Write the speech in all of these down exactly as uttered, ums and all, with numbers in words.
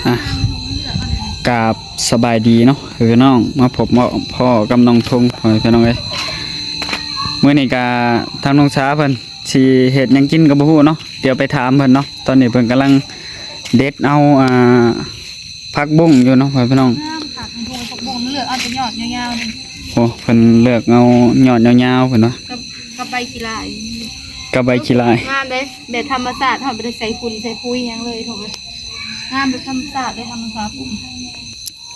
อ่ะ กราบสบายดีเนาะพี่น้อง มาพบมาพ้อกับน้องทง พ่อแม่พี่น้องเอ้ย มื้อนี้กะทางน้องสาเพิ่นสิเฮ็ดหยังกินก็บ่ฮู้เนาะ เดี๋ยวไปถามเพิ่นเนาะ ตอนนี้เพิ่นกำลังเด็ดเอา อ่า ผักบุ้งอยู่เนาะ พ่อแม่พี่น้อง งามคัก ผักบุ้ง เลือกเอาแต่ยอดยาวๆนี่ โอ้ เพิ่นเลือกเอายอดยาวๆ เพิ่นว่า กับ กับใบขี้หร่าย กับใบขี้หร่าย งามเด้ แบบธรรมชาติ เฮาบ่ได้ใส่ฝุ่นใส่ปุ๋ยหยังเลย ทงเอ้ย งามแบบธรรมชาติเลย ธรรมชาติปลูก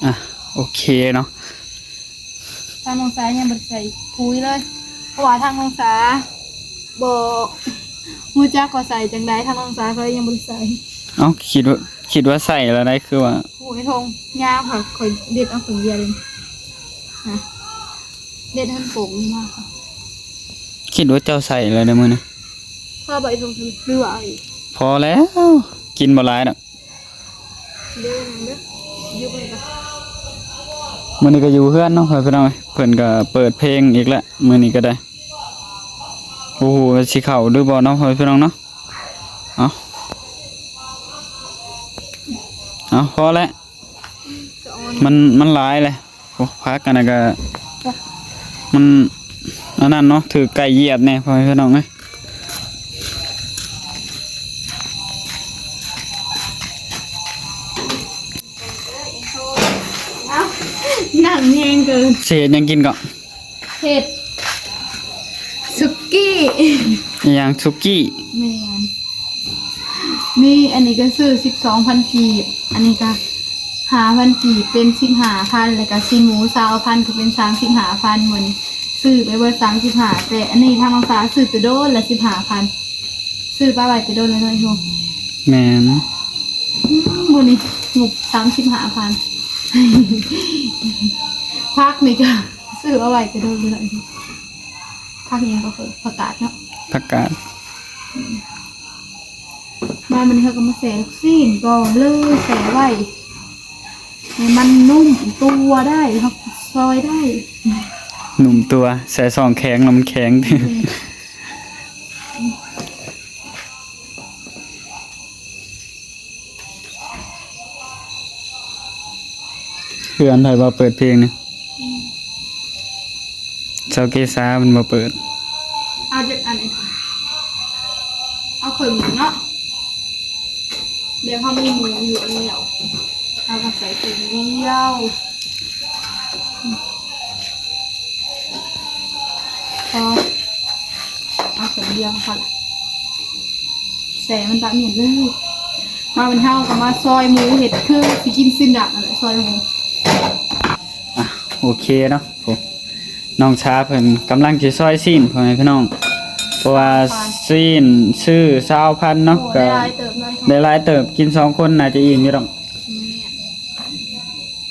อ่ะ โอเคเนาะ ทางน้องสายังบ่ได้ใส่ปุ๋ยเลย เพราะว่าทางน้องสาบ่รู้จักว่าใส่จั่งใด ทางน้องสาก็เลยยังบ่ได้ใส่ เอ้า คิดว่า คิดว่าใส่แล้วได้ คือว่า โอ้ย ทงยาวค่ะ ข้อยเด็ดเอาคนเดียวเลย ฮะ เด็ดให้มันโป่งมากค่ะ คิดว่าเจ้าใส่แล้วเด้อมื้อนี้ พอใบทงหรือว่าเอาอีก พอแล้ว กินบ่หลายดอก เด้อ เด้อ อยู่เพิ่นก็ มื้อนี้ก็อยู่เฮือนเนาะ พ่อแม่พี่น้องเอ้ย เพิ่นก็เปิดเพลงอีกแล้ว มื้อนี้ก็ได้ โอ้โห สิเข้าหรือบ่เนาะ พ่อแม่พี่น้องเนาะ เอา เอา พอแล้ว สะออน มัน มันหลายเลย โอ้ ผักอันนั้นก็ มัน อันนั้นเนาะ ถือไก่เหยียบแน่ พ่อแม่พี่น้องเอ้ย เอ้า นั่งแฮงเกิน สิเฮ็ดหยังกินก่อน เฮ็ด สุกี้ อีหยัง สุกี้ แม่น นี่อันนี้ก็ซื้อสิบสองพันกีบ อันนี้ก็ห้าพันกีบ เป็นสิบห้าพัน แล้วก็สินหมูซาวพัน ก็เป็นสามสิบห้าพัน มื้อนี้ซื้อไปเบิดสามสิบห้า แต่อันนี้ทางน้องสาวซื้อแต่โดนละสิบห้าพัน ซื้อปลาไว้แต่โดนแล้วเนาะไอ้โชค แม่น อืม มื้อนี้งบสามสิบห้าพัน ผักนี่ก็ซื้อเอาไว้แต่โดนแล้ว ผักอิหยังก็คือผักกาดเนาะ ผักกาด มามื้อนี้เฮาก็มาแซ่ลูกชิ้นก่อนเลย แซ่ไว้ให้มันนุ่มตัวได้ เฮาซอยได้ นุ่มตัว ใส่ซองแข็งแล้วมันแข็ง อืม เพื่อนไผว่าเปิดเพลงนี่ อืม เจ้าเกษามันบ่เปิด เอาจักอันนี้ค่ะ เอาเครื่องหมูเนาะ เดี๋ยวเขามีหมูอยู่อันเดียว เอาก็ใส่เครื่องเดียว พอ เอาเครื่องเดียวพอละ แซ่มันตะเหม็นเลย มาเป็นเฮาก็มาซอยหมู เฮ็ดคือสิกินสิ้นดาดนั่นแหละ ซอยหมู อ่ะ โอเคเนาะ ผม น้องสาเพิ่นกำลังสิซอยชิ้น พ่อแม่พี่น้อง เพราะว่าชิ้นซื้อซาวพันเนาะ โอ้ ก็ ได้หลายเติบเลย ได้หลายเติบ กินสองคนน่าจะอิ่มอยู่ดอก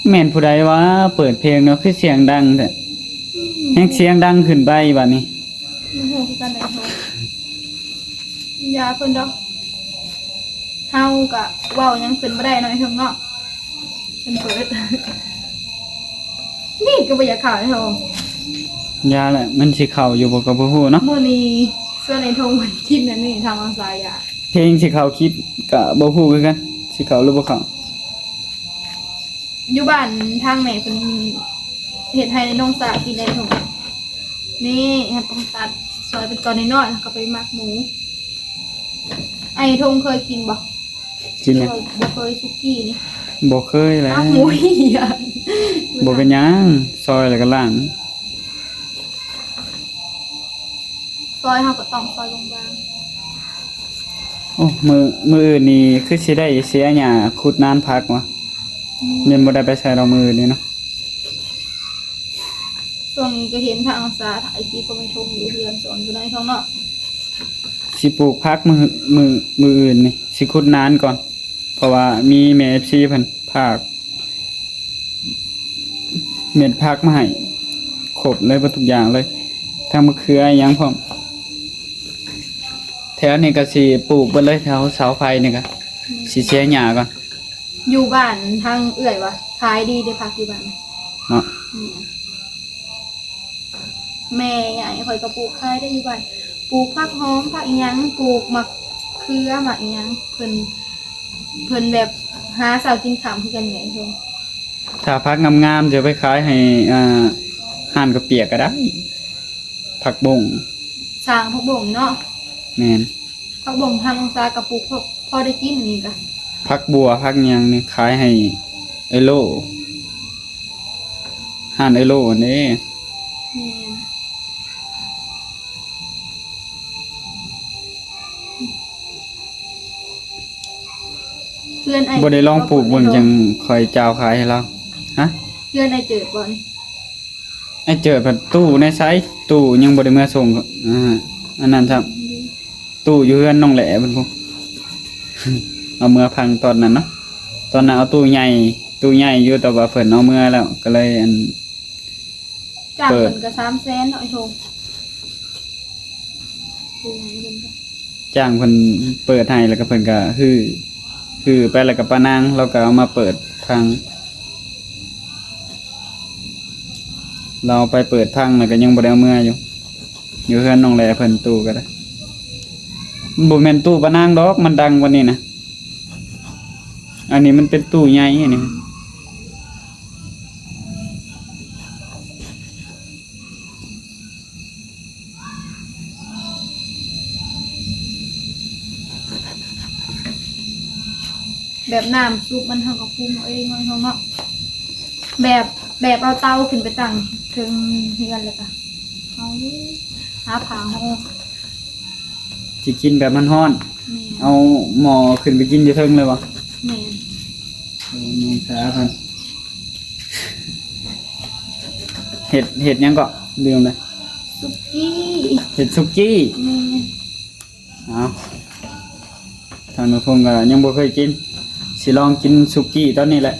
แม่น แม่นผู้ใดว่าเปิดเพลงเนาะ คือเสียงดังแท้ อืม แฮงเสียงดังขึ้นไปบัดนี้ บ่ฮู้คือกันได้โทร อย่าเพิ่นดอก เฮาก็เว้าหยังเพิ่นบ่ได้เนาะ ไอ้เทิงเนาะ เพิ่นเปิด นี่ก็บ่อยากเข้าไอ้โทร อย่าแหละ มันสิเข้าอยู่บ่ก็บ่ฮู้เนาะ มื้อนี้ชวนไอ้โทรมากินอันนี้ ทางวังสายา เพลงสิเข้าคลิปก็บ่ฮู้คือกัน สิเข้าหรือบ่เข้า อยู่บ้านทางแม่เพิ่นเฮ็ดให้น้องสากินได้ทง นี่ครับ ต้องตัดซอยเป็นตอนน้อยๆ แล้วก็ไปหมักหมู ไอ้ทงเคยกินบ่ กินหยัง บ่เคย สุกี้นี่ บ่เคยแหละ อ้าว หมูเหี่ย บ่เป็นหยัง ซอยแล้วก็ล้าง ซอยเฮาก็ต้องซอยบางๆ โอ้ มื้อ มื้ออื่นนี่คือสิได้เสียหญ้าขุดนานผักวะ อืม ยังบ่ได้ไปใส่ดอกมื้ออื่นนี่เนาะ ช่วงนี้ก็เห็นทางสาถ่ายคลิปก็ไม่ทงอยู่เฮือนสวนอยู่ในท้องเนาะ สิปลูกผักมื้อ มื้อ มื้ออื่นนี่ สิขุดนานก่อน เพราะว่ามีแม่ เอฟซี เพิ่นฝาก เม็ดผักมาให้ ครบเลย เบิดทุกอย่างเลย ทั้งมะเขืออิหยังพร้อม แถวนี้ก็สิปลูกเบิดเลย แถวเสาไฟนี่ก็ อืม สิเสียหญ้าก่อน อยู่บ้านทางเอื้อยวะ ขายดีเด้ผักอยู่บ้าน เนาะ อืม แม่ใหญ่ข้อยก็ปลูกขายได้อยู่บ้าน ปลูกผักหอม ผักอิหยัง ปลูกมะเขือ มะอิหยัง เพิ่น เพิ่นแบบ หาเช้ากินค่ำคือกันแหละเพิ่น ถ้าผักงามๆ จะไปขายให้ อ่า ร้านข้าวเปียกก็ได้ ผักบง สร้างผักบงเนาะ แม่น ผักบงทางองศากระปุกพอ พอได้กินอันนี้กะ ผักบัวผักหยังนี่ขายให้เอโล ร้านเอโลอันนี้ แม่น เพื่อนไอ้ บ่ได้ลองปลูกเบิ่งจั่งค่อยจาวขายให้ลาว ฮะ เพื่อนไอ้เจิดบ่นี่ ไอ้เจิดพัดตู้ในไซ ตู้ยังบ่ได้เมือส่ง อ่า อันนั้นครับ ตู้อยู่เฮือนน้องแหล่เพิ่นพุ้น เอาเมือพังตอนนั้นเนาะ ตอนนั้นเอาตู้ใหญ่ ตู้ใหญ่อยู่ แต่ว่าเพิ่นเอาเมือแล้ว ก็เลยอัน จ้างเพิ่นก็สามแสนเนาะไอ้โทง จ้างเพิ่นเปิดให้ แล้วก็เพิ่นก็ฮื้อ ฮื้อไป แล้วก็ป้านางลาวก็เอามาเปิดพัง ลาวไปเปิดพังแล้วก็ยังบ่ได้เอาเมืออยู่ อยู่เฮือนน้องแหล่เพิ่นตู้ก็ได้ มันบ่แม่นตู้ป้านางดอก มันดังกว่านี้นะ อันนี้มันเป็นตู้ใหญ่อันนี้ แบบน้ำซุปมันเฮาก็ปรุงเอาเองเนาะ แบบ แบบเอาเตาขึ้นไปตั้งเทิงเฮือนแล้วก็เอาหาผ้าห่อ สิกินแบบมันฮ้อน แม่น เอาหม้อขึ้นไปกินอยู่เทิงเลยบ่ แม่น โอ้ มีสาพัน เฮ็ด เฮ็ดหยังเกาะ ลืมเลย สุกี้ เฮ็ดสุกี้ แม่น เอา ทางน้องพงก็ยังบ่เคยกิน สิลองกินสุกี้ตอนนี้แหละ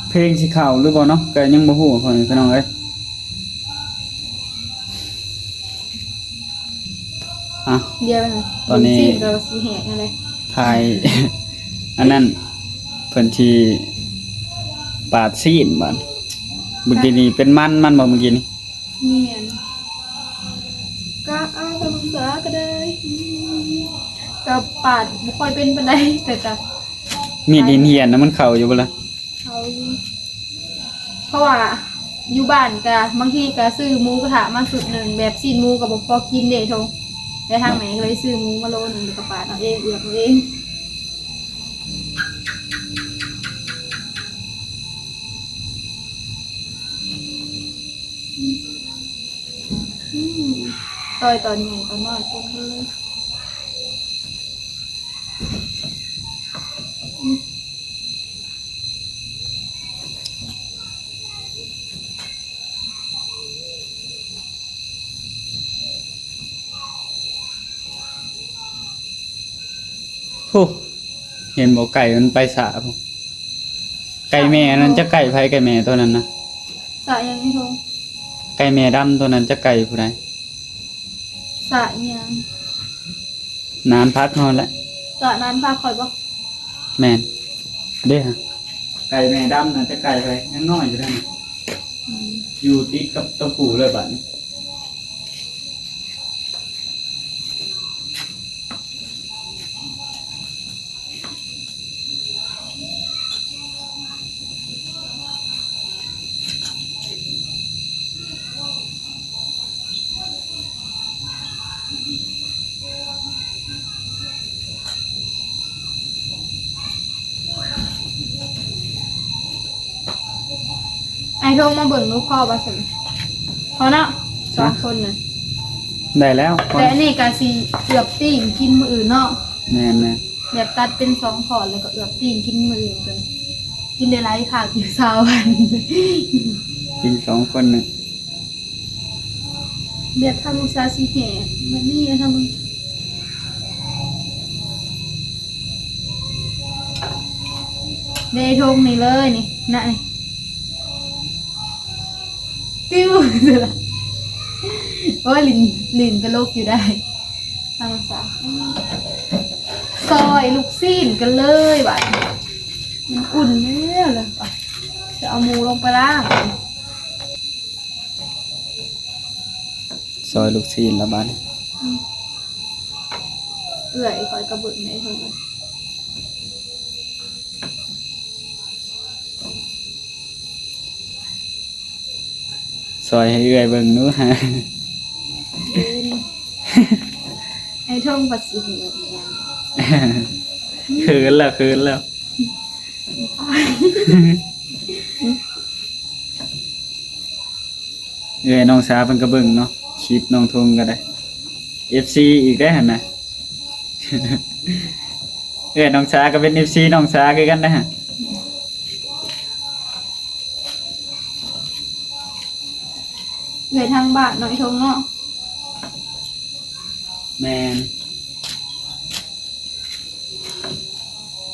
เพลงสิเข้าหรือบ่เนาะ ก็ยังบ่ฮู้พ่อแม่พี่น้องเอ้ย อ่ะ เดี๋ยวนะ ตอนนี้ ซีนก็สิแหกนั่นแหละ ถ่าย อันนั้น เพิ่นสิปาดซีนบัด เมื่อกี้นี้เป็นมัน มันบ่เมื่อกี้นี้ เนียน ก็เอาตามภาษาก็ได้ อืม ก็ปาดบ่ค่อยเป็นปานใด แต่ก็ มีดเหี่ยนๆ นะ มันเข้าอยู่บ่ล่ะ เข้าอยู่ เพราะว่าอยู่บ้านก็บางทีก็ซื้อหมูกระทะมาชุดหนึ่ง แบบซีนหมูก็บ่พอกินเด้โทง แต่ทางแม่ก็เลยซื้อหมูมาโลหนึ่ง แล้วก็ปาดเอาเอง เอือบเอาเอง อืม ต่อยตอนใหญ่ตอนน้อยปนกันเลย โอ้ เห็นบ่ ไก่มันไปสระพุ้น ไก่แม่อันนั้นจะไก่ไผ ไก่แม่ตัวนั้นนะ สระยังไม่ทง ไก่แม่ดำตัวนั้นจะไก่ผู้ใด สระยัง นานพักนอนแล้ว สระนานพักคอยบ่ แม่น เด้ฮะ ไก่แม่ดำน่ะจะไก่ไผ ยังน้อยอยู่นั่นน่ะ อืม อยู่ติดกับตะปูเลยบัดนี้ ไอ้โทงมาเบิ่งลูกพ่อบ่ซั่น พอเนาะ สองคนน่ะ ได้แล้ว แต่อันนี้ก็สิเอือบปิ้งกินมื้ออื่นเนาะ แม่นๆ แบบตัดเป็นสองท่อนแล้วก็เอือบปิ้งกินมื้ออื่นกัน กินได้หลายคักอยู่ ซาวพัน กินสองคนน่ะ เลือดทางลูกสาวสิแห้งแบบนี้นะทางมึง เดทงนี่เลยนี่ นะนี่ ปิ้ว โอ้ย ลิน ลินก็ลกอยู่ได้ ทางลูกสาว ซอยลูกซีนกันเลยบัดนี้ มันอุ่นแล้วเลย จะเอาหมูลงไปล้าง ซอยลูกชิ้นละบาดนี้ อืม เอื้อยคอยกระเบื้องในเท่านั้น ซอยให้เอื้อยเบิ่งดู ฮะ เดิน ไอ้ท่งภาษี เขินแล้ว เขินแล้ว เอื้อยน้องสาเพิ่นก็เบิ่งเนาะ คลิปน้องท่งก็ได้ เอฟซี อีกได้หั่นนะ เอื้อยน้องสาก็เป็น เอฟซี น้องสาคือกันนะฮะ เอื้อยทางบ้านน้อยทงเนาะ แม่น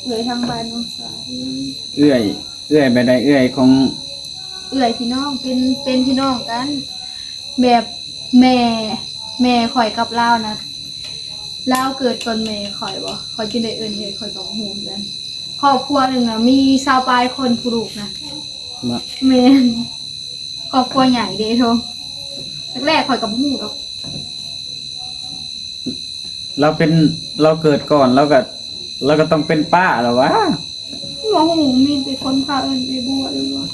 เอื้อยทางบ้านน้องสา เอื้อย เอื้อยไปได้ เอื้อยของ เอื้อยพี่น้อง เป็น เป็นพี่น้องกัน แบบแม่ แม่ข่อยกับลาวนะ ลาวเกิดก่อนแม่ข่อยบ่ ข่อยจึงได้เอิ้นเอื้อย ข่อยก็บ่ฮู้คือกัน ครอบครัวหนึ่งนะ มีซาวปลายคนผู้ลูกนะ บ่ แม่น ครอบครัวใหญ่เด้โท แรกๆข่อยก็บ่ฮู้ดอก เราเป็น เราเกิดก่อน เราก็ เราก็ต้องเป็นป้าแล้ววะ บ่ฮู้ มีแต่คนพาเอิ้นไปบวชหรือว่า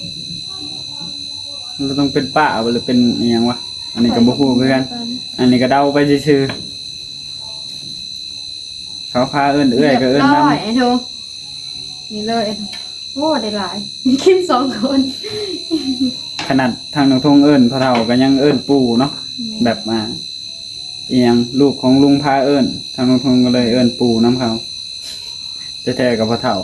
เราต้องเป็นป้าบ่ หรือเป็นอิหยังวะ อันนี้ก็บ่ฮู้คือกัน อันนี้ก็เดาไปซื่อๆ เขาพาเอิ้นเอื้อยก็เอิ้นนำ เรียบร้อยไอ้โท นี่เลย โอ้ ได้หลาย กินสองคน ขนาดทางน้องท่งเอิ้นพ่อเฒ่าก็ยังเอิ้นปู่เนาะ อืม แบบว่า อิหยังลูกของลุงพาเอิ้น ทางน้องท่งก็เลยเอิ้นปู่นำเขา แท้ๆก็พ่อเฒ่า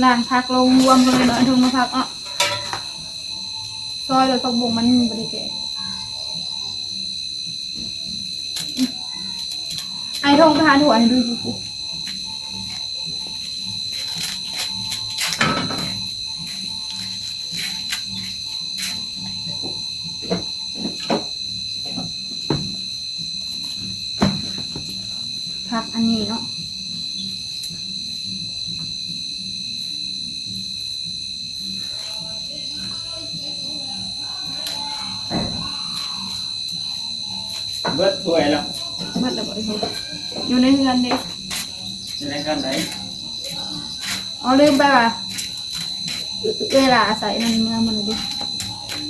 ล้างผักลงรวมกันเลยเนาะ ไอ้ท่งมาผักเนาะ ซอยเลย ผักบุ้งมันบ่ได้แกะ ไอ้ท่งไปหาถ้วยให้ดูอยู่ ผักอันนี้เนาะ เบิดถ้วยแล้ว เบิดแล้วบ่ไอ้พวก อยู่ในเฮือนเด้ อยู่ในเฮือนไหน อ๋อ ลืมไปว่ะ เวลาใส่นั่นเมื่อมันดิ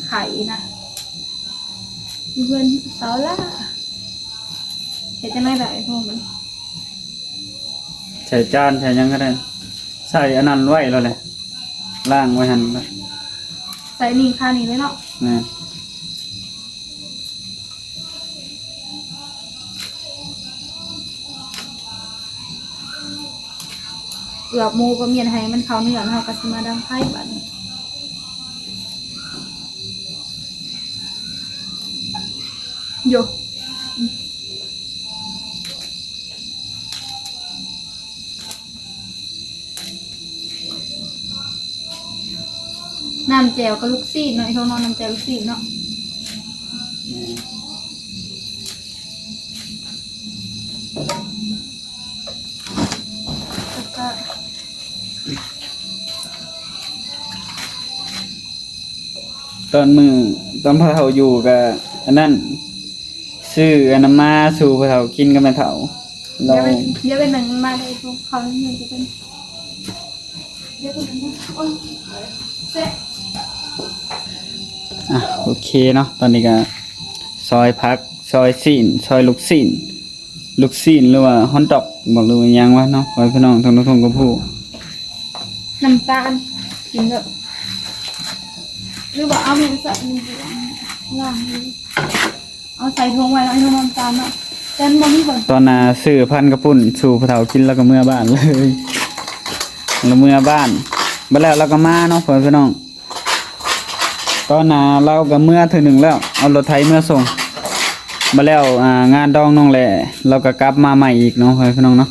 ไข่นะ อยู่เฮือนเสาล่า เฮ็ดจังได๋ล่ะไอ้พวกมัน ใส่จานใส่หยังก็ได้ ใส่อันนั้นไว้แล้วแหละ ล้างไว้หั่นละ ใส่นี่ค่านี่เลยเนาะ แม่น เอือบหมูก็เมียนให้มันเข้าเนื้อ เฮาก็สิมาดังไฟบัดนี้ โย น้ำแจ่วกับลูกชิ้นเนาะ ไอ้ทองเนาะ น้ำแจ่วลูกชิ้นเนาะ แล้วก็ ตอนมื้อ ตอนพ่อเฒ่าอยู่ก็อันนั้น ซื้ออันนั้นมาสู่พ่อเฒ่ากินกับแม่เฒ่า เรา เดี๋ยวเป็น เดี๋ยวเป็นหนึ่งมาเลยพวกเขาเนี่ยจะเป็น เดี๋ยวเป็นหนึ่ง โอ้ย เสร็จ อ่ะ โอเคเนาะ ตอนนี้ก็ซอยผัก ซอยชิ้น ซอยลูกชิ้น ลูกชิ้นหรือว่าฮอทดอก บอกหรือว่าหยังวะเนาะ ไว้พี่น้องทางโน้นทางก็พูด น้ำตาล กินเถอะ หรือว่าเอามือใส่มือล้างมือ เอาใส่ถุงไว้แล้วให้น้ำตาลเนาะ แต่มันบ่มีบ่อน ตอนน่ะซื้อพันกระปุ้นสู่พ่อเฒ่ากินแล้วก็เมือบ้านเลย แล้วเมือบ้าน บัดแล้วเราก็มาเนาะพ่อพี่น้อง ตอนน่ะเราก็เมือเทื่อหนึ่งแล้ว เอารถไถเมือส่ง บัดแล้ว อ่า งานดองน้องแหล่ เราก็กลับมาใหม่อีกเนาะพ่อพี่น้องเนาะ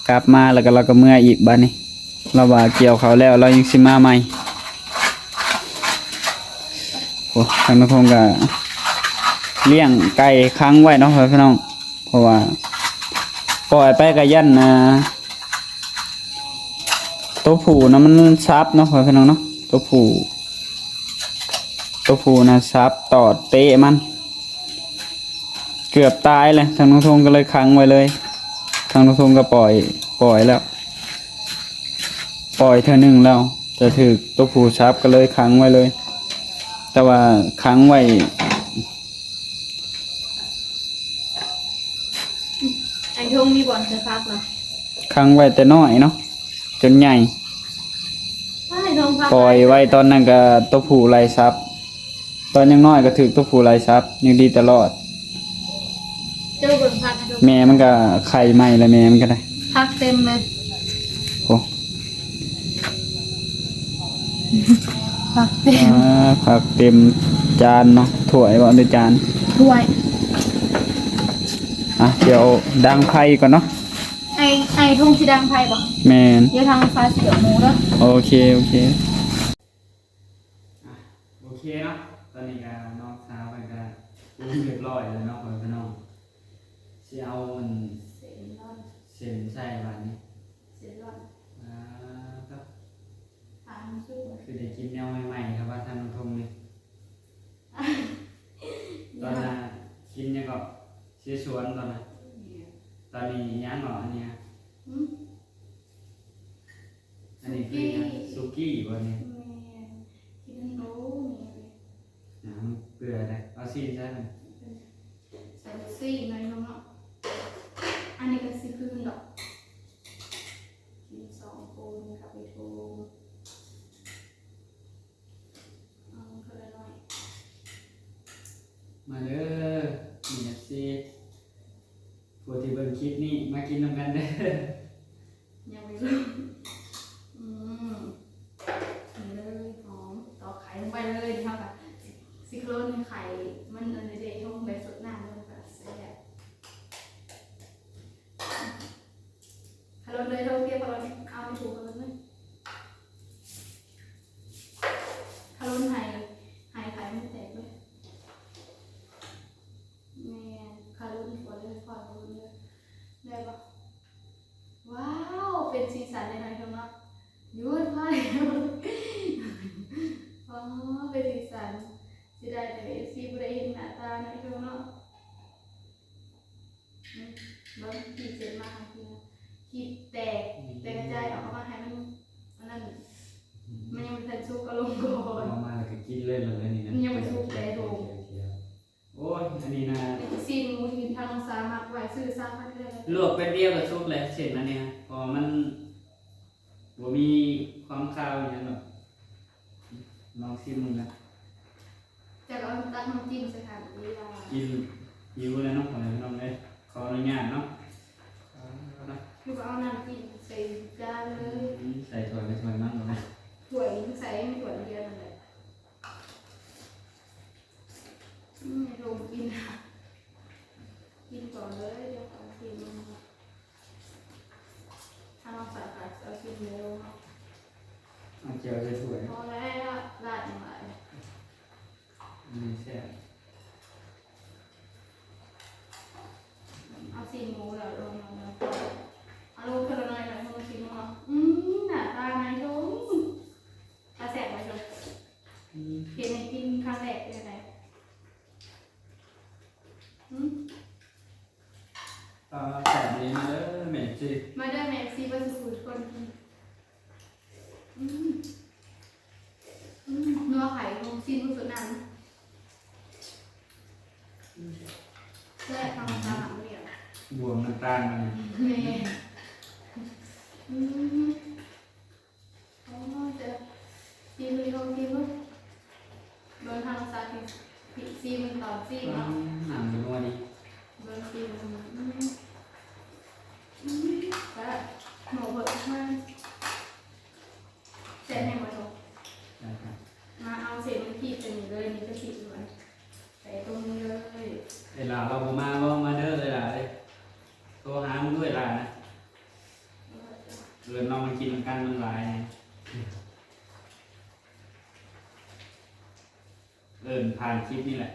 กลับมาแล้วก็เราก็เมืออีกบัดนี้ เราว่าเกี่ยวเขาวแล้วเรายังสิมาใหม่ โอ้ ทางนครก็เลี้ยงไก่ค้างไว้เนาะพ่อพี่น้อง เพราะว่าปล่อยไปก็ยันนะ ตัวผู้นะมันสับเนาะพ่อพี่น้องเนาะ ตัวผู้ ตัวผู้นะสับตอดเตะมัน เกือบตายเลย ทางน้องทงก็เลยขังไว้เลย ทางน้องทงก็ปล่อย ปล่อยแล้ว ปล่อยเทื่อหนึ่งแล้ว แต่ถืกตัวผู้สับก็เลยขังไว้เลย แต่ว่าขังไว้ ไอ้ทงมีบ่อนจะพักเนาะ ขังไว้แต่น้อยเนาะ จนใหญ่ ไอ้ทงพัก ปล่อยไว้ตอนนั้นก็ตัวผู้ไล่สับ ตอนยังน้อยก็ถืกตัวผู้ไล่สับ ยังดีตลอด เจ้าเบิ่งพัก แม่มันก็ไข่ใหม่แล้ว แม่มันก็ได้ พักเต็มเลย โอ้ ผักเต็ม อ่า ผักเต็มจานเนาะ ถ้วยบ่ หรือจาน ถ้วย อ่ะ เดี๋ยวดังไฟก่อนเนาะ ไอ้ ไอ้ทงสิดังไฟบ่ แม่น เดี๋ยวทางฟ้าสิเอาหมูเด้อ โอเค โอเค อ่ะ โอเคเนาะ ตอนนี้ก็น้องสาวเพิ่นก็ปรุงเรียบร้อยแล้วเนาะ พ่อพี่น้อง สิเอามัน เส้นร่อน เส้นใส่บาดนี้ เส้นร่อน อ่า ครับ ทานสุก คือได้กินแนวใหม่ๆ ครับ ว่าทางน้องทงนี่ ตอนน่ะกินหยังก็ เสฉวนตอนน่ะ เนี่ย ตอนนี้หยังเหรออันเนี้ย หืม อันนี้คือหยัง สุกี้ สุกี้บ่เนี่ย แม่น กินโตนี่เลย อ่า มันเปื่อยเลย เอาซีนใส่มัน ใส่ลูกซีนหน่อยหนึ่งเนาะ อันนี้ก็สิคืนดอก กินสองคนกับไอ้โทง เอาคนละหน่อย มาเด้อ มีเอฟซี ผู้ที่เบิ่งคลิปนี้มากินนำกันเด้อ ยังไม่รู้ อืม นี่เลยหอม ตอกไข่ลงไปเลย เท่ากับสิ สิโคลนไข่ มันอันนี้เด้ ลงไปสดน้ำมันก็แซ่บ คารนเลย โทษเพียงคารน เอาไม่ถูกคารนเลย คารนไฮ ไฮไข่มันแตกเลย แม่น คารนก่อนเลย คารนเลย ได้ปะ ว้าว เป็นสีสันเลยนะพี่น้องเนาะ หยุด พอแล้ว อ๋อ เป็นสีสัน สิได้แต่เอฟซีบ่ได้เห็นหน้าตานะพี่น้องเนาะ อืม เบิ่งขีดเส้นมาให้พี่นะ ขีดแตก อืม แตกกระจายออกมาให้มัน อันนั้น อืม มันยังบ่ทันสุก เอาลงก่อน เอามาแล้วก็กินเลย แล้วนี่นะ มันยังบ่สุกเลย โดม โอเค โอเค โอ้ย อันนี้นะ นี่ก็ซีนหมูที่ทางสามัครไว้ ซื้อสามพันก็ได้ ลวกแป๊บเดียวก็สุกเลย เส้นอันเนี้ย เพราะมันบ่มีความคาวอหย่างหรอก ลองชิมมึงนะ จะเอาตักน้ำจิ้มใส่ถาดอีกแล้ว กิน หิวแล้วเนาะ พ่อแม่พี่น้องเอ้ย ขออนุญาตเนาะ เอาละ คือว่าเอาน้ำจิ้มใส่จานเลย อืม ใส่ถ้วย ใส่ถ้วยมั่งเนาะ ถ้วยใส่ถ้วยเดียวนั่นแหละ อืม โดมกิน กินก่อนเลย เดี๋ยวขอกิน ถ้าเราใส่ผักเอากินเร็วเนาะ เอาแจ่วใส่ถ้วย พอแล้ว ราดลงไป อันนี้แซ่บ เอาซีนหมูแล้วลงมาเลย เอาลงคนละหน่อยหน่อย คนละซีนหมูเนาะ อืม หน้าตาไงชม ตาแซ่บไหมชม อืม เห็นให้กินครั้งแรกเป็นไง อืม อ่า แซ่บดี มาเด้อแม่ซี มาเด้อแม่ซี เบิดสู่คนกิน อืม อืม นัวไข่ลงซีนผู้สุดน้ำ อืม แซ่บ ธรรมชาติเนี่ย บวมน้ำตาลมัน แม่ อืม อ๋อ จะซีมือลองซีมือ โดนทางซาที่ซีมือตอนซีเนาะ อืม หนังมันนัวดี โดนซีมือ อืม อืม ก็หมูเบิดมาก แซ่บแห้งบ่ชม ได้ครับ มาเอาเศษมันขีดใส่นี่เลย นี่ก็ขีดด้วย ใส่ตรงนี้เลย เวลาเราบ่มาบ่มาเด้อ เวลาเลย โทรหามึงด้วยล่ะนะ เอิ้นน้องมากินนำกันมันหลายไง เอิ้นผ่านคลิปนี่แหละ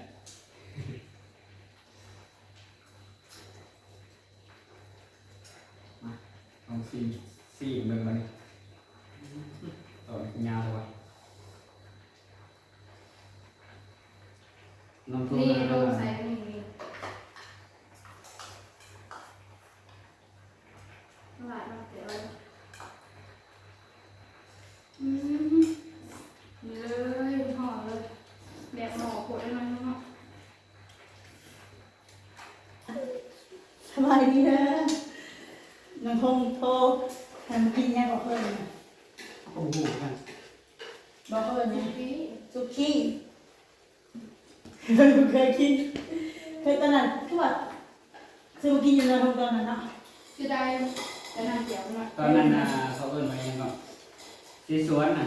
มา ลองซีม ซีมเบิ่งก่อนนี่ ยาวเลยว่ะ น้ำท่วม นี่ น้ำท่วม ลงใส่นี่ นี่ ตลาดน้ำเขียว อืม นี่เลย ห่อเลย แบบหม้อโพดเลยเนาะ สบายดีเด้อ น้องพงษ์โทร ให้มากินหยังก็เพิ่นน่ะ โอ้โห บอกเพิ่นหยัง สุกี้ สุกี้ เคยกิน เคยตอนนั้นคือว่า ซื้อมากินอยู่นะตอนนั้นเนาะ เสียดาย แต่น้ำเขียวเนาะ ตอนนั้นน่ะ เขาเอิ้นว่าหยังเนาะ สีสวนน่ะ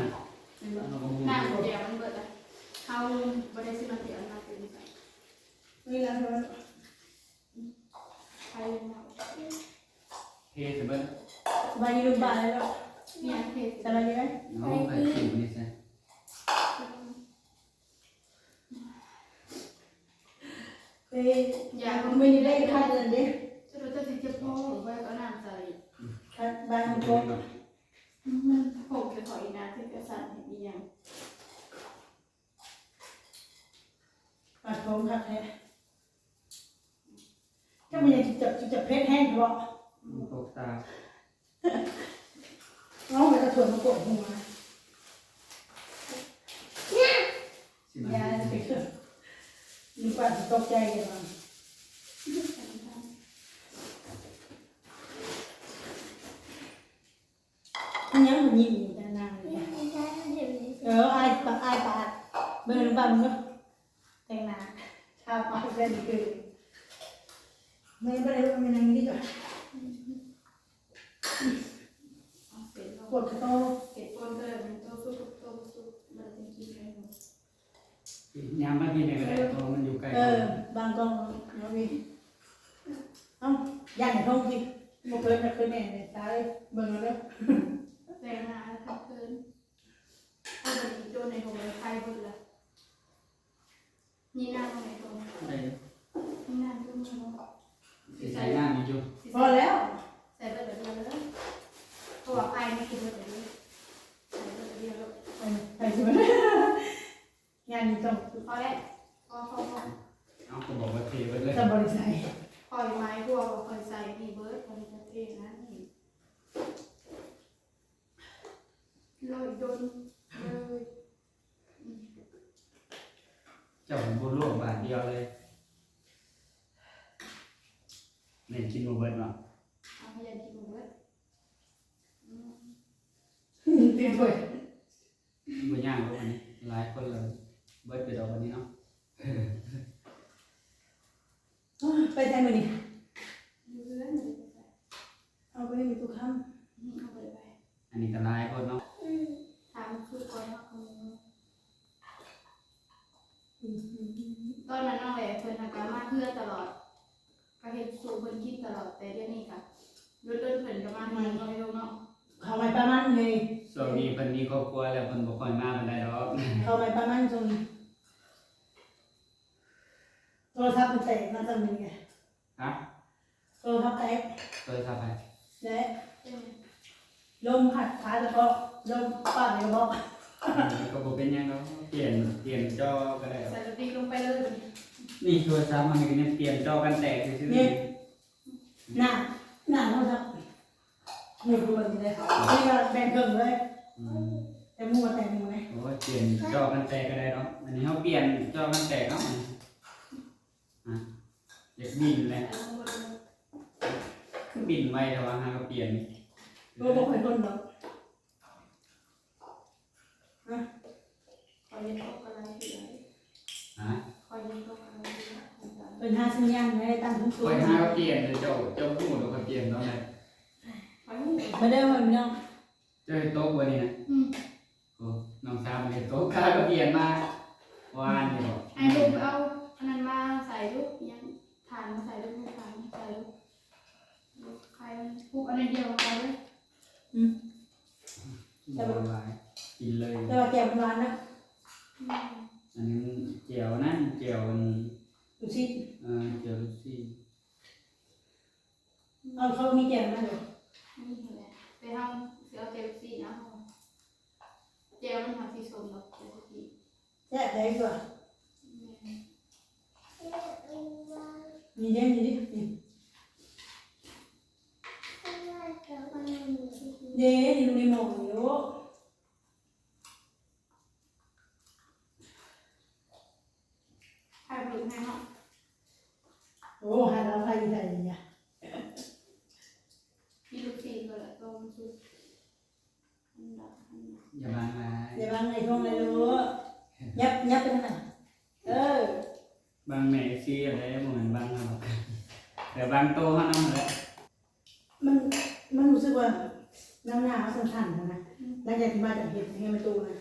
เห็นบ่ น้ำเขียวมันเบิดละ เขาบ่ได้ซื้อน้ำเขียวมากิน นี่นะ ใครเนาะ เทใส่เบิด สบายดีลุงป้าเลยเนาะ เนี่ย เทใส่ สบายดีไหม น้องไปกินนี่ซะ เฮ้ย อย่า มันไม่ได้คัดเลยดิ จะรู้จะสิเจ็บคอหรือว่าก็น้ำใส่ คัดใบมันโป๊ะ อืม ผมจะขออีกนะ ที่จะสั่นอีกอย่าง ปัดผมคักแท้ ถ้ามันยังจะ จะ จะเพชรแห้งเถอะ มันตกตา เอาไปเอาถ้วยมาโปะหัว สิมา อย่าสิ นึกว่าสิตกใจเลยว่ะ มันยังมันยิ้มอยู่แต่นางเลย เออ อายปาก อายปาก เบิ่งน้ำปลามันก็แต่งหน้า ทาปากเล่นเกิน ไม่ ไม่ได้ว่ามันยังดีกว่า เอาเสร็จแล้ว ปวดกระโต เสร็จก่อนก็เลยมันโตสุก โตสุก มันจะกินได้หมด ยามมากินเนี่ยก็ได้ เพราะมันอยู่ใกล้ เออ บางกองเนาะพี่ เอ้า ย่านท้องพี่ บ่เคยจะคืนแน่เลย ตาย เบิ่งเอาเด้อ แต่งหน้าทั้งคืน เอาไปอีกโดนในของไทยเบิดละ นี่หน้าของไหนตรง ได้อยู่ นี่หน้าคือมือเนาะ สิใส่หน้ามีอยู่ พอแล้ว ใส่เบิดเดียวเลย เพราะว่าไทยไม่กินเบิดเดียว ใส่เบิดเดียวเลย เออ ใส่เบิด งานนี้ต้อง พอแล้ว พอ พอ พอ เอาก็บอกว่าเทไว้เลย จะบริใส่ คอยไม้พวกคอยใส่นี่เบิด คอยจะเทนะนี่ ลอยโดนเลย อืม เจ้าบ่ลวกบาทเดียวเลย เน้นกินบ่เบิดเนาะ เอาให้ยายกินบ่เบิด อืม ติดถ้วย บ่ย่างหรอกอันนี้ หลายคนเลย เบิดไปดอกอันนี้เนาะ ไปไสมื้อนี้ อยู่เรือน เอาไปให้มีตู้ค้ำ อืม เอาไปไป อันนี้ก็หลายคนเนาะ ถามชุดก่อนเนาะ อืม ตอนนั้นน้องแหละเพิ่นหากะมาเฮือนตลอด ก็เฮ็ดสู่เพิ่นกินตลอด แต่เดี๋ยวนี้ก็โดนๆเพิ่นก็มาหาน้อยลงเนาะ ข้าวใหม่ปลามันเลย ช่วงนี้เพิ่นมีครอบครัวแล้วเพิ่นบ่ค่อยมาปานใดดอก ข้าวใหม่ปลามันช่วงนี้ โทรศัพท์มันแตกมาจังเลยไง ฮะ โทรศัพท์แตก โทรศัพท์ไผ และ เป็นไง ลมพัดขาแล้วก็ลมปาดแล้วก็ อืม ก็บ่เป็นหยังดอก เปลี่ยน เปลี่ยนจอก็ได้ดอก ใส่สติลงไปเลย นี่โทรศัพท์มันก็ยังเปลี่ยนจอกันแตกซื่อๆ นี่ นี่ หน้า หน้าโทรศัพท์ นี่คือมันนี่เลย นี่ก็แบ่งครึ่งเลย อืม แต่หมู่ก็แตกหมู่เลย โอ้ย เปลี่ยนจอกันแตกก็ได้เนาะ อันนี้เฮาเปลี่ยนจอกันแตกเนาะ อ่ะ อยากบินเลย คือบินไวแต่ว่าหาก็เปลี่ยน บ่ บ่ค่อยทนดอก ฮะ คอยเฮ็ดตกอะไรทีไร ฮะ คอยเฮ็ดตกอะไรทีไร เป็นหาสัญญาณไว้ตั้งทุกตัว คอยหาก็เปลี่ยนเลยเจ้า เจ้าพูดแล้วก็เปลี่ยนตอนไหน คอยหู มาเด้อพี่น้อง เจ้าเฮ็ดตกบ่นี่นะ อืม โอ้ น้องสาวมันเฮ็ดตก ข้าก็เปลี่ยนมา วานนี่บ่ ให้ลูกเอาอันนั้นมาใส่ลูก ยังถ่านมาใส่ลูก ถ่านมาใส่ลูก ใครมันปลูกอันนั้นเดียวกันเลย อืม บ่หลาย กินเลย แต่ว่าแจ่วมันหวานนะ อืม อันนี้แจ่วนั่น แจ่วอัน ลูกชิ้น เออ แจ่วลูกชิ้น เอา เขามีแจ่วนั่นเหรอ นี่แหละ แต่เฮาสิเอาแจ่วลูกชิ้นเอา เ แจ่วมันหอมสีส้มดอกแต่ตะกี้ แซ่บได้กว่า แม่น นี่เด้นี่เด้นี่เด้นี่ลูกในหม้อนี่ลูก ถ่ายรูปให้เนาะ โอ้หาเราไปใส่เนี่ย มีลูกชิ้นก็แล้วก็มันสุกอันดับอันดับ อย่าบังหลาย อย่าบังในช่วงเลยลูกยับยับไปทางไหนเออ บังแม่ซีอะไรบ่แม่นบังเราแต่บังโตเฮานำแหละ มันมันรู้สึกว่าหน้าหน้าเขาสั่นๆนะหลังจากที่มาจากเห็ดให้มันโตนะ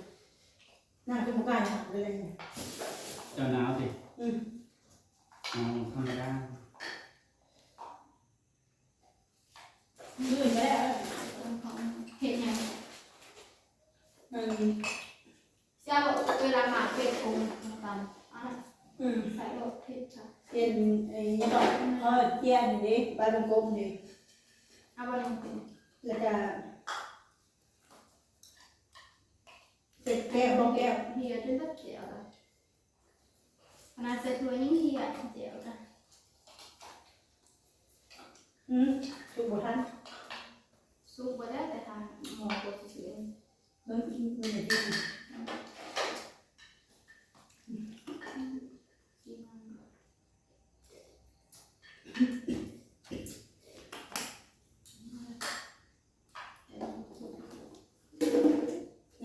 หน้าคือบ่กล้าหักเลยเนี่ย เจ้าหนาวติ อืม เอาธรรมดา ลื่นไปแล้ว เห็ดหยัง อืม เสียบอกเวลาหมากเห็ดคงตำอ่ะ อืม ใส่รสเผ็ดค่ะ เจียนไอ้นี่ก็เขาเจียนนี่ดิใบมันกลมนี่ เอาไปลงกิน แล้วก็เจ็ดแก้วหกแก้ว เฮียจนแบบเสียละขนาดใส่ถ้วยยังเฮียเสียละ อืมสุกบ่ทัน ซุปบ่ได้แต่ทานหมอปวดเสีย มันมันจะกิน กินมัน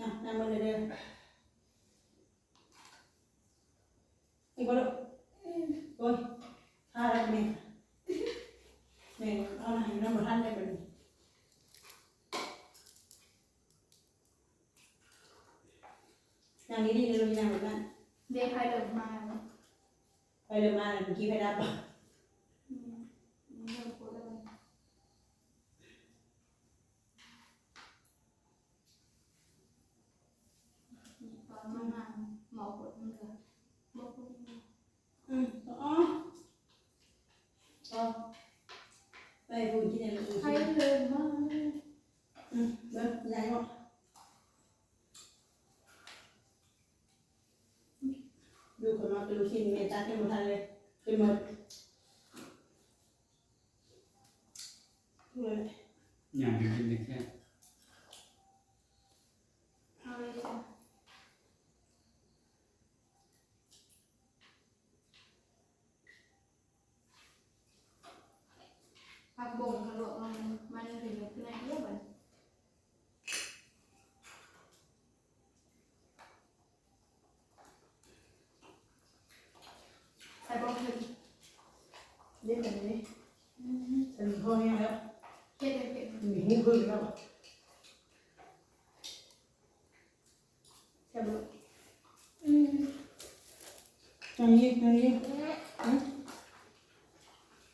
นะนั่งมันเลยเด้ออีกบ่ลูกโอ้ยถ้าแล้วแม่แม่เอาหน่อยน้ำบ่ทันได้ปานนี้ นั่งดีๆเลยนั่งแบบนั้น เดย์ไพเดิมมา ไปเดินมาเลยเมื่อกี้ไปดับอ่ะ อืมเริ่มปวดแล้ว ตอนมาหมอปวดมันก็บอกปวดมัน อืมอ๋ออ๋อไปพูดกินอะไร ไพเดิมมา อืมเบิ่งยายบอก ดูคนมาเป็นลูกชิ้นเมตตาเต็มหมดทันเลยเต็มหมดเลย อย่างเดียวกินได้แค่ เอาเลยจ้ะ ผักบงกะโหลกมันมันเป็นอยู่ข้างในเยอะไปใส่บงเผ็ด เล่นแบบนี้ฉันพ่อแห้งแล้ว เผ็ดเลยเผ็ด มีหูพึ่งแล้ว แซ่บเลยอืมอย่างนี้อย่างนี้อืม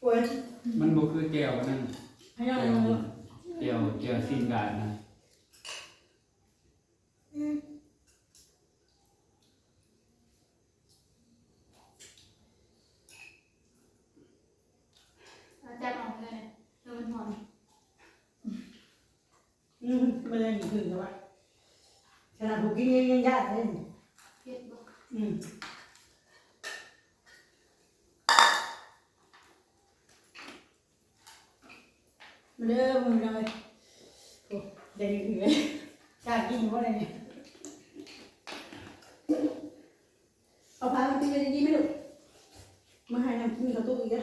โอ้ย มันบ่คือแจ่วอันนั้น ให้เรา แจ่ว ลองดู แจ่วแจ่วซีนดาดนะ อืม เอาจับออกเลยแล้วมันหอม อืมมันยังถึงแล้ววะขนาดผมกินยังยังยากเลย เผ็ดบ่ อืมมาเด้อมึงเลยโอ้ได้ยินเลยกล้ากินว่าอะไรเนี่ยเอาพามันกินไปดีๆไหมลูกมาให้น้ำกินกับตุ๊กอีกนะ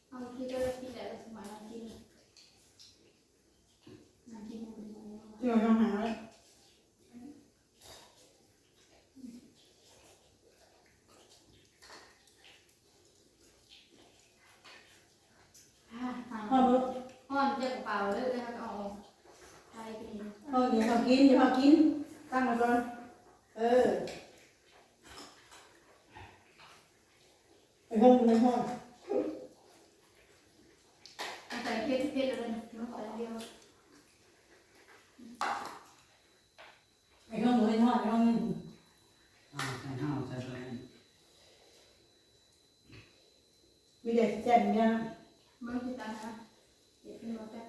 เอาที่ก็ได้กินแต่ละสมัยเรากินน่ะ เดี๋ยวลองหาไว้ อ่า พ่อรู้ พ่อมันจะกระเป๋าเลยเลยเขาก็เอาออกไทยกิน พ่อเดี๋ยวเขากินเดี๋ยวเขากินตั้งไว้ก่อนเออไอ้ห้องไอ้ห้อง เอาใส่เผ็ดเผ็ดเลยเนาะใส่เดียว ไอ้ห้องไอ้ห้องไอ้ห้อง อ่าใส่ห้าใส่ไปเลย มีแต่แจ่มเนี่ย มันคือตานะเดี๋ยวเป็นรสแบบ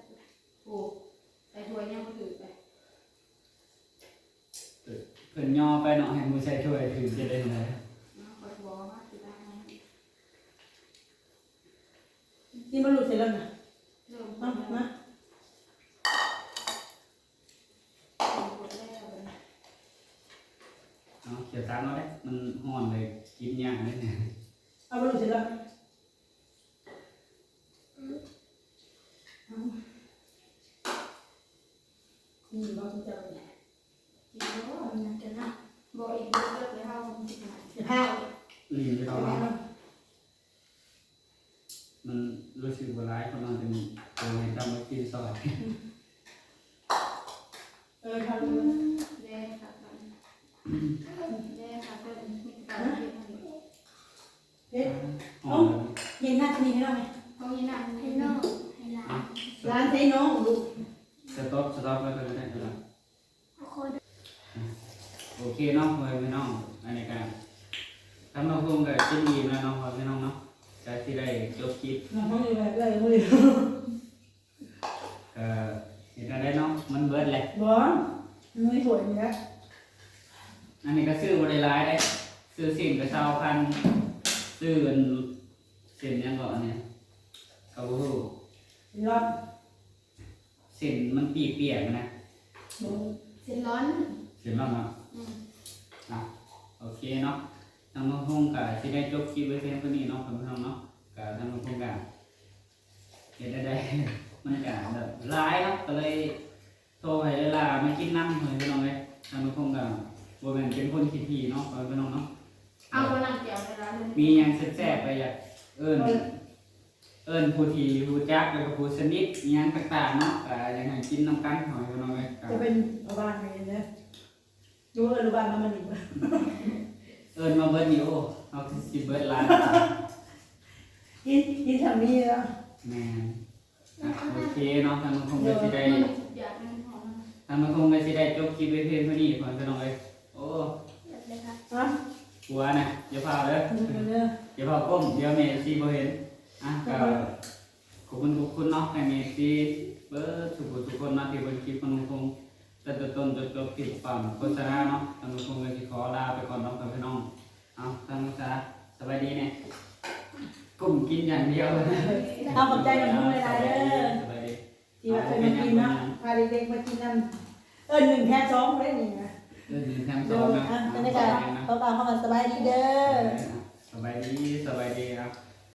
โอ้ใส่ถ้วยยังไม่ถือไป เพิ่นย่อไปเนาะ ให้หมู่ใส่ถ้วยถือจะได้ไหน เอาขอบอกว่าสิได้ไหม นี่มันหลุดเสร็จแล้วนะ เริ่ม มา มา หมดแล้วนะ เอาเขียวตามเราเลย มันฮ้อนเลย กินยากเลยเนี่ย เอามันหลุดเสร็จแล้ว เอา นี่เราจะเอาเนี่ย กินแล้วมันจะนะ บอกอีกเรื่องเลย เฮามันจะหาย เดี๋ยวพา อืม ไม่ต้อง ไม่ต้อง มันรู้สึกว่าร้ายคนนอนเป็นตัวในตำรวจกินซอย เออ ทำเลย แดงค่ะ แดงค่ะ ก็มีแต่เผ็ด เผ็ด หอมเลย เย็นหน้าจะมีให้เราไหม เขามีน้ำให้น้องให้หลาน ร้านใช้น้องลูก สต๊อป สต๊อปแล้วก็ได้ครับ โอเคเนาะ พ่อแม่พี่น้อง อันนี้ก็ตำบักหุ่งก็กินอิ่มแล้วเนาะ พ่อแม่พี่น้องเนาะ ก็สิได้จบคลิป น้องเขาอยู่แบบเลยมือ ก็เห็นอะไรเนาะ มันเบิดแหละ บ่ มันไม่สวยอยู่แล้ว อันนี้ก็ซื้อบ่ได้หลายเด้ ซื้อสิ้นก็ซาวพัน ซื้ออัน เส้นหยังก็อันเนี้ย ก็บ่ฮู้ รอด เส้นมันปีเปียกนะ บ่ เส้นร้อน เส้นร้อนเนาะ อืม อ่ะ โอเคเนาะ ทางน้องพงษ์ก็สิได้จบคลิปไว้เพียงเท่านี้เนาะ พ่อแม่พี่น้องเนาะ ก็ทางน้องพงษ์ก็ เฮ็ดได้ได้ มันก็แบบหลายเนาะ ก็เลยโทรให้เวลามากินน้ำ พ่อแม่พี่น้องเอ้ย ทางน้องพงษ์ก็บ่แม่นเป็นคนขี้ถี่เนาะ พ่อแม่พี่น้องเนาะ เอาบ่น้ำแจ่วในร้านเลย มีหยังแซ่บๆ ก็อยากเอิ้น เอิ้นผู้ที่รู้จัก แล้วก็ผู้สนิท อิหยังต่างๆ เนาะ ก็อยากให้กินนำกัน พ่อแม่พี่น้องเอ้ย ก็ จะเป็นเอาบ้านไปเด้อ ดูเอิ้นบ้านแล้วมันอีก เอิ้นมาเบิดนี่ โอ้ เอาคือสิเบิดหลาย กิน กินทำนี่แล้ว แม่น อ่ะ โอเคเนาะ ทางน้องพงษ์ก็สิได้ อยากเป็นของ ทางน้องพงษ์ก็สิได้จบคลิปไว้เพียงเท่านี้ พ่อแม่พี่น้องเอ้ย โอ้ เลยค่ะ ฮะ กลัวนะ อย่าพาเด้อ เดี๋ยวเด้อ อย่าพาก้ม เดี๋ยวแม่ซีบ่เห็น อ่ะ ก็ ขอบคุณทุกคนเนาะ ให้แม่ซีเบิดทุกผู้ทุกคนเนาะ ที่เบิ่งคลิปของน้องพงษ์ ตั้งแต่ต้นจนจบ ที่ปามโฆษณาเนาะ ทางน้องพงษ์ก็สิขอลาไปก่อนเนาะ พ่อแม่พี่น้อง เอา ทางน้องสา สบายดีเนี่ย ก้มกินอย่างเดียวเลย เอาขอบใจน้องพงษ์หลายๆเด้อ สบายดี สบายดี ที่ว่าเพิ่นมากินเนาะ พาเด็กๆมากินนำ เอิ้นหนึ่งแถมสองเลยนี่นะ เอิ้นหนึ่งแถมสองนะ โดย อ่ะ บรรยากาศ ขอบใจนะ เขากล่าวคำว่าสบายดีเด้อ สบายดี สบายดีครับ